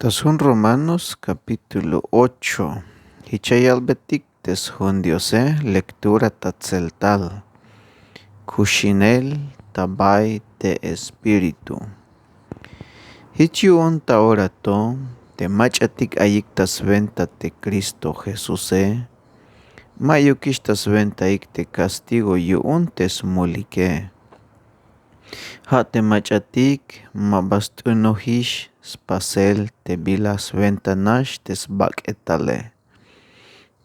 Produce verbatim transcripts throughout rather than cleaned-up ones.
Ta sjun Romanos kapítulo ocho. Jich ya yalbetik te sjun Diose, lektura ta tseltal. Kuxinel ta bay te Espíritu. Jich yu'un ta ora to, te mach'atik ayik ta swenta te Cristo Jesuse, ma'yukix ta swentaik te castigo yu'un te smulike. Ja' te mach'atik ma ba st'unojix spasel te bila swenta nax te sbak'etale.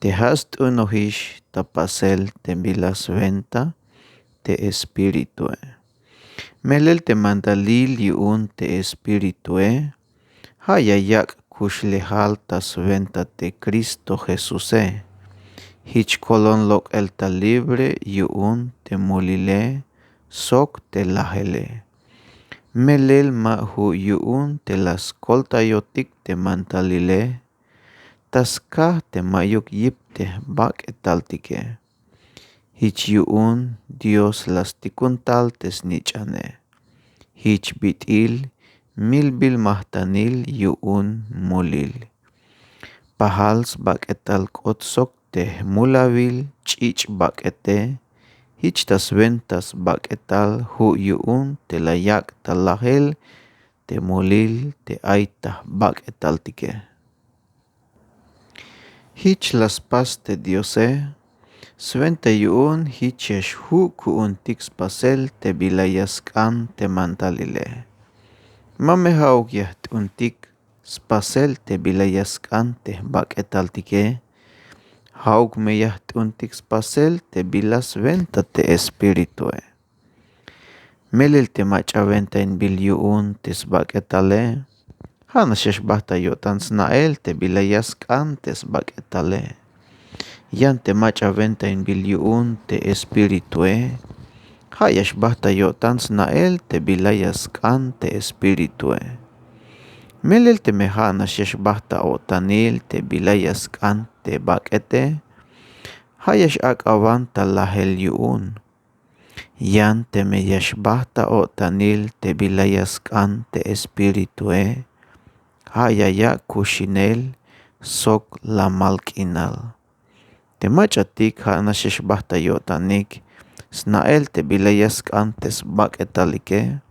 Te ja' st'unojix ta pasel te bila swenta te Espiritue. Melel te mandalil yu'un te Espiritue, ja' ya yak' kuxlejal ta swenta te Cristo Jesuse. Jich kolon lok'el ta libre yu'un te mulile sok te lajele. Melel ma ju' yu'un te la skoltayotik te mandalile, ta skaj te ma'yuk yip te jbak'etaltike. Jich yu'un Dios la stikun tal te snich'ane. Jich bit'il milbil majtanil yu'un mulil. Pajal sbak'etal k'ot sok te jmulawil ch'ich' bak'ete, jich ta swenta sbak'etal ju' yu'un te la yak' ta lajel te mulil te ay ta jbak'etaltike. Jich la spas te Diose, swenta yu'un jich ya xju' ku'untik spasel te bila ya sk'an te mandalile. Ma me ja'uk ya jt'untik spasel te bila ya sk'an te jbak'etaltike, ja'uk me ya jt'untik spasel te bila swenta te Espiritue. Melel te mach'a wentainbil yu'un te sbak'etale, ja' nax ya xbajt ta yo'tan sna'el te bila ya sk'an te sbak'etale. Yan te mach'a wentainbil yu'un te Espiritue, ja' ya xbajt ta yo'tan sna'el te bila ya sk'an te Espiritue. Melel teme ja' nax ya xbajt ta o'tanil te bila ya sk'an te bak'ete, ja' ya x-ak'awan ta lajel yu'un. Yan teme ya xbajt ta o'tanil te bila ya sk'an te Espiritue, ja' ya yak' kuxinel sok lamal k'inal. Te mach'atik ja' nax ya xbajt ta yo'tanik sna'el te bila ya sk'an te sbak'etalike,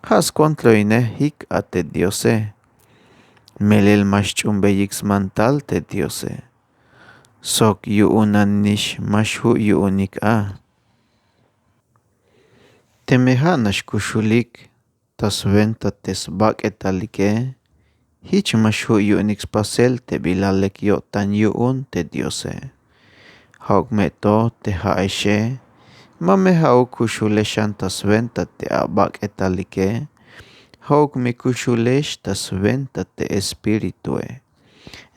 ja' skontroinej jik a te Diose. Melel ma xch'uunbeyik smantal te Diose. Sok yu'un nanix ma xju' yu'unik a. Teme ja' nax kuxulik ta swenta te sbak'etalike, jich ma xju' yu'unik spasel te bila lek yo'tan yu'un te Diose. Ja'uk me to te ja'exe, ma me ja'uk kuxulex xan ta swenta te abak'etalike, ja'uk me kuxulex ta swenta te Espiritue.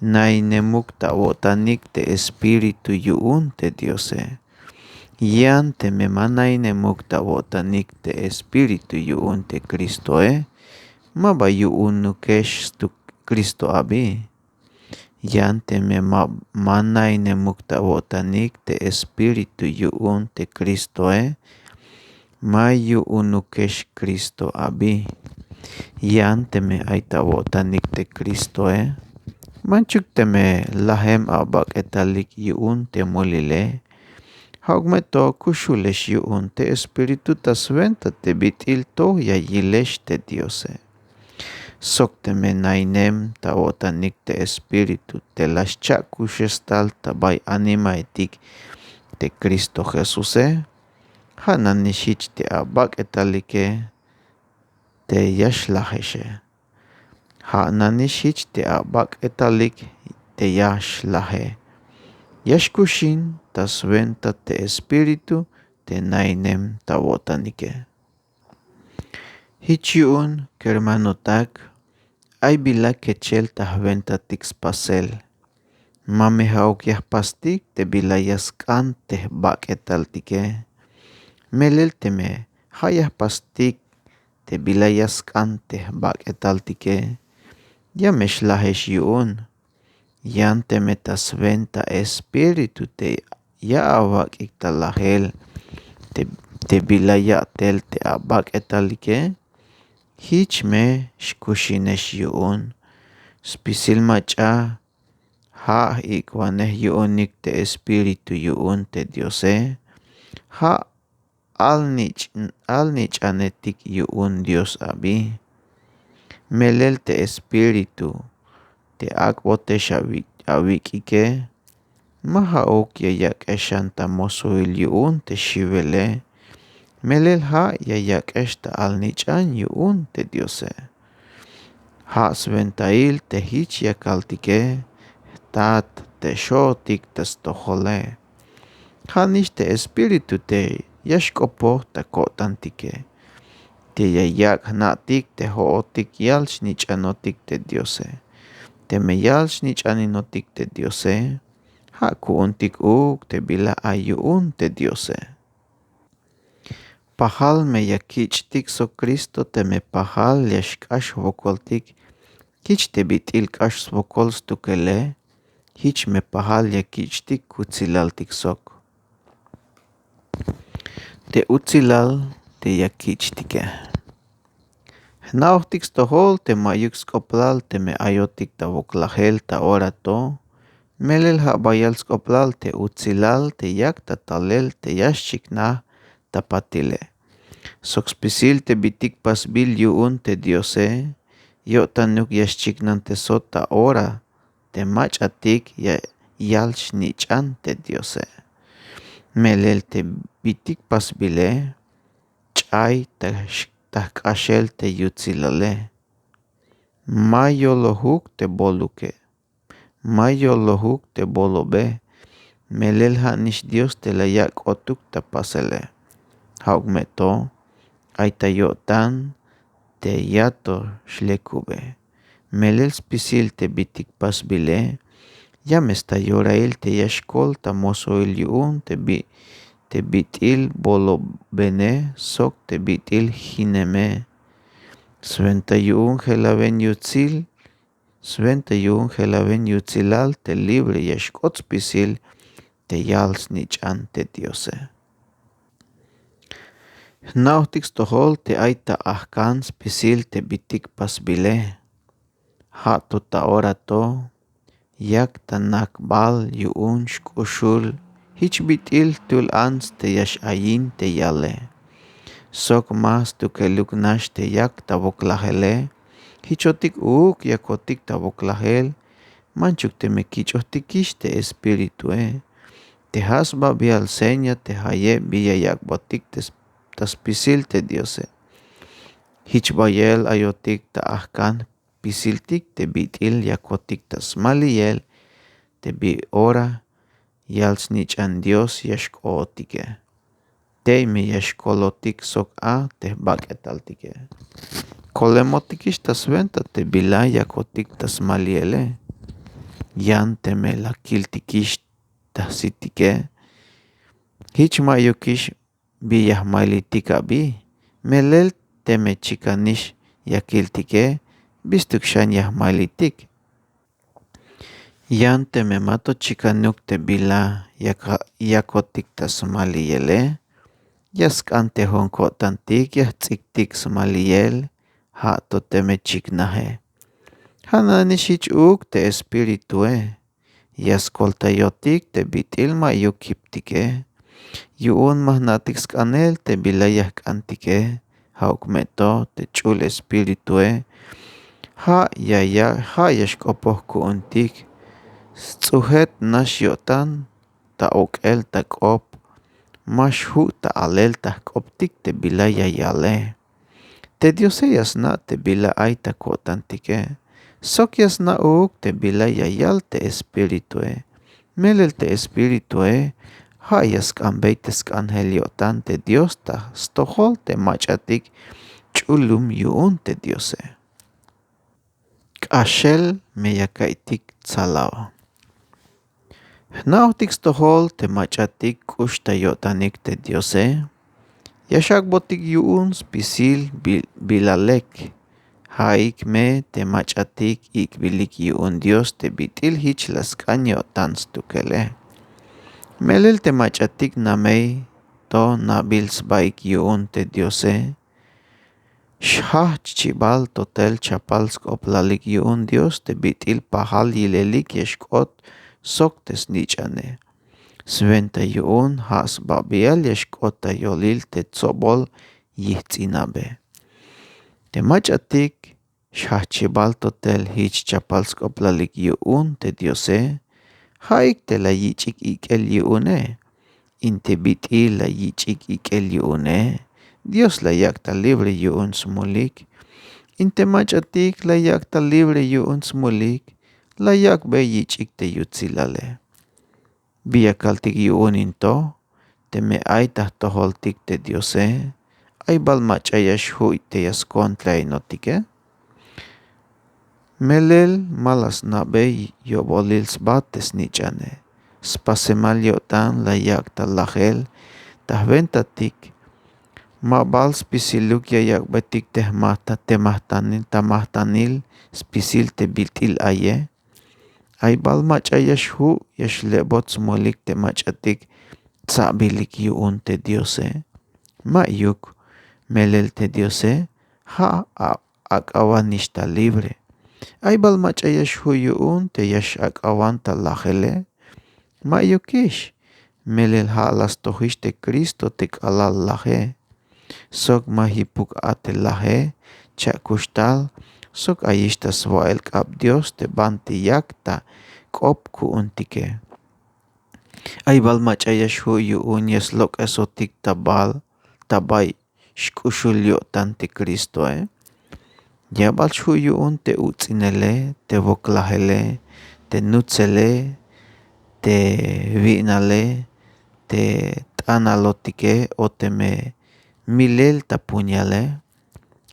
Nainemuk ta awo'tanik te Espíritu yu'un te Diose. Yan teme ma nainemuk ta awo'tanik te Espíritu yu'un te Cristoe, ma ba yu'unukex stuk Cristo abi. Yan teme ma, ma nainemuk ta awo'tanik te Espíritu yu'un te Cristoe, ma yu'unukex Cristo abi. Yan teme ay ta awo'tanik te Cristoe, manchuk teme lajem abak'etalik yu'un te mulile, ja'uk me to kuxulex yu'un te Espíritu ta swenta te bit'il to ya yilex te Diose. Sok teme nainem ta awo'tanik te Espíritu te la xcha'kuxes tal ta bay animaetik te Cristo Jesuse, ja' nanix jich te abak'etalike te ya xlajexe. Ja' nanix jich te abak'etalik te ya xlaje. Ya xkuxin ta swenta te Espíritu te nainem ta awo'tanike. Jich yu'un kermanotak, ay bila kechel ta jwentatik spasel. Ma me ja'uk ya jpastik te bila ya sk'an te jbak'etaltike. Melel teme ja' ya jpastik te bila ya sk'an te jbak'etaltike, ya me xlajex yu'un. Yan teme ta swenta Espíritu te ya awak'ik ta lajel te, te bila ya'tel te abak'etalike, jich me xkuxinex yu'un. spisil mach'a ja' jik'wanej yu'unik te espíritu yu'un te diose. Ja' alnich'anetik yu'un dios abi. Melel te espíritu te ak'botex awik'ike ma ja'uk ya yak'ex xan ta mosohil yu'un te xiwele. Melel ja' ya yak'ex ta alnich'an yu'un te diose. Ja' swentail te jich ya kaltike jtat te xo'otik ta stojole. Ja' nix te espíritu te ya xk'opoj ta ko'tantike te ya yak' jna'tik te jo'otik yal xnich'anotik te diose. Teme yal xnich'aninotik te diose ja' ku'untik uuk te bila ay yu'un te diose. Pajal me ya kich'tik sok kristo teme pajal ya xk'ax jwokoltik jich te bit'il k'ax swokol stukele. Jich me pajal ya kich'tik kutsilaltik sok te utsilal te ya kich'tike. Jna'ojtik stojol te ma'yuk sk'oblal teme ayotik ta woklajel ta ora to. Melel ja' bayal sk'oblal te utsilal te yak ta talel te ya xchiknaj ta patile. Sok spisil te bitik pasbil yu'un te diose yo'tanuk ya xchiknantesot ta ora te mach'atik ya yal xnich'an te diose. Melel te bitik pasbile ch'ay ta jk'axel te yutsilale. Ma yolojuk te boluke. Ma yolojuk te bolobe. Melel ja' nix dios te la yak' k'otuk ta pasele. Ja'uk me to ay ta yo'tan te ya to xlekube. Melel spisil te bitik pasbile ya me sta yorail te ya xkol ta mosohil yu'un te bit'il bolobene sok te bit'il jineme. Swenta yu'un jelawen yutsil swenta yu'un jelawen yutsilal te libre ya xk'ot spisil te yal snich'an te diose. Jna'ojtik stojol te ay ta ajkan spisil te bitik pasbile. Ja' to ta ora to yak ta nakbal yu'un xk'uxul jich bit'il jtul ants te ya x'ayin te yale. Sok ma stukeluk nax te yak ta woklajele. Jichotik uuk yakotik ta woklajel manchuk teme kich'ojtikix te espiritue. Te ja' sbabial seña te jayeb bi ya yak'botik ta spisil te diose. Jich bayel ayotik ta ajkan jpisiltik te bit'il yakotik ta smaliyel te bi ora yal snich'an dios ya xk'ootike. Tey me ya xkolotik sok a te jbak'etaltike. Kolemotikix ta swenta te bila yakotik ta smaliyele. Yan teme la kiltikix ta jsitike jich ma'yukix bi ya jmaylitik abi. Melel teme chikanix ya kiltike bistuk xan ya jmaylitik. Yan teme ma to chikanuk te bila yakotik ta smaliyele ya sk'an te jo'on ko'tantik ya jts'iktik smaliyel. Ja' to teme chiknaje ja' nanix jich uuk te espiritue. Ya skoltayotik te bit'il ma'yuk kiptike. Yu'un ma jna'tik sk'anel te bila ya jk'antike. Ja'uk me to te ch'ul espiritue ja' ya ja' ya xk'opoj ku'untik. Sts'ujet nax yo'tan ta ok'el ta k'op. Ma xju' ta alel ta jk'optik te bila ya yale. Te diose ya sna' te bila ay ta ko'tantike. Sok ya sna' uuk te bila ya yal te espiritue. Melel te espiritue ja' ya sk'anbey te sk'anjel yo'tan te dios ta stojol te mach'atik ch'ulum yu'un te diose. K'axel me ya ka'iytik tsalaw. Jna'ojtik stojol te mach'atik k'ux ta yo'tanik te diose. Ya xak'botik yu'un spisil bila lek. Ja'ik me te mach'atik ik'bilik yu'un dios te bit'il jich la sk'an yo'tan stukele. Melel te mach'atik namey to nabil sbaik yu'un te diose. Xjajch chibal totel chapal sk'oblalik yu'un Dios te bit'il pajal yilelik ya xk'ot sok te snich'ane. Swenta yu'un ja' sbabial ya xk'ot ta yolil te tsobol yijts'inabe. Te mach'atik xjajchibal totel jich chapal sk'oblalik yu'un te Diose, ja'ik te la yich'ik ik'el yu'une. In te bit'il la yich'ik ik'el yu'une, Dios la yak' ta libre yu'un smulik. In te mach'atik la yak' ta libre yu'un smulik, la yak'be yich'ik te yutsilale. Bi ya kaltik yu'un in to, teme ay ta jtojoltik te Diose, ay bal mach'a ya xju' te ya skontrainotike. Melel ma la sna'bey yo'bolil sba te snich'ane. Spasemal yo'tan la yak' ta lajel ta jwentatik. Ma bal spisiluk ya yak'betik te jmajta te majtanil ta majtanil spisil te bit'il aye. Ay bal mach'a ya xju' ya xlebot smulik te mach'atik tsabilik yu'un te Diose. Ma'yuk, melel te Diose ja' ak'awanix ta libre. Ay bal mach'a ya xju' yu'un te ya x'ak'awan ta lajele. Ma'yukix, melel ja' la stojix te Cristo te k'alal laje. Sok ma jipuk a te laje cha'kuxtal sok ayix ta swa'el k'ab Dios te banti yak ta k'op ku'untike. Ay bal mach'a ya xju' yu'un ya slok'esotik ta bal ta bay xk'uxul yo'tan te Cristoe. Ya bal xju' yu'un te uts'inele, te woklajele, te nutsele, te wi'nale, te t'analotike o teme milel ta puñale.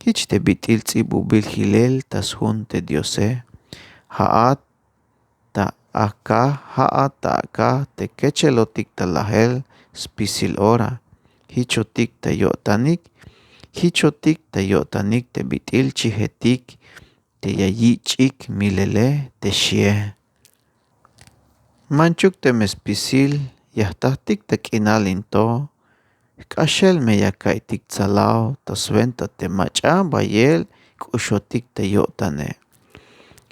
Jich te bit'il ts'ibubil jilel ta sjun te Diose. Ja'at ta akaj, ja'at ta akaj te kechelotik ta lajel spisil ora. Jichotik ta yo'tanik, jichotik ta yo'tanik te bit'il chijetik te ya yich'ik milele te xie. Manchuk teme spisil ya jtajtik ta k'inal in to, jk'axel me ya ka'iytik tsalaw ta swenta te mach'a bayel k'uxotik ta yo'tane.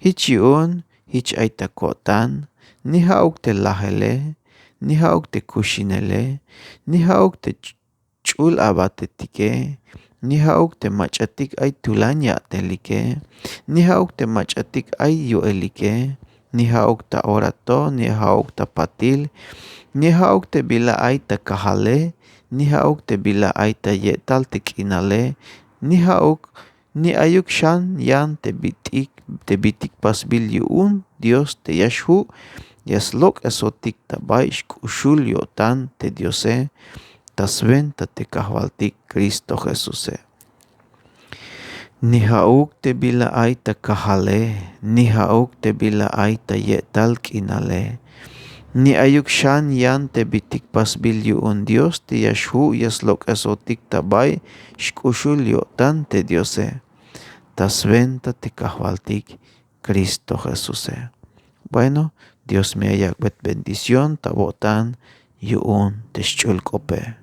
Jich yu'un jich ay ta ko'tan, ni ja'uk te lajele, ni ja'uk te kuxinele, ni ja'uk te ch- ch'ul abatetike, ni ja'uk te mach'atik ay tulan ya'telike, ni ja'uk te mach'atik ay yu'elike, ni ja'uk ta ora to, ni ja'uk ta patil, ni ja'uk te bila ay ta kajale, ni ja'uk te bila ay ta ye'tal te k'inale, ni ja'uk ni ayuk xan yan te bit'ik, te bit'ik pasbil yu'un Dios te ya xju' ya slok'esotik ta bay xk'uxul yo'tan te Diose, ta swenta te Kajwaltik Cristo Jesuse. Ni ja'uk te bila ay ta kajale, ni ja'uk te bila ay ta ye'tal k'inale, ni ayuk xan yan te bit'ik pasbil yu'un Dios te ya xju' ya slok'esotik ta bay xk'uxul yo'tan te Diose, ta swenta te Kajwaltik Cristo Jesuse. Bueno, Dios me ya yak'bey bendición ta wo'tan yu'un te xch'ul k'ope.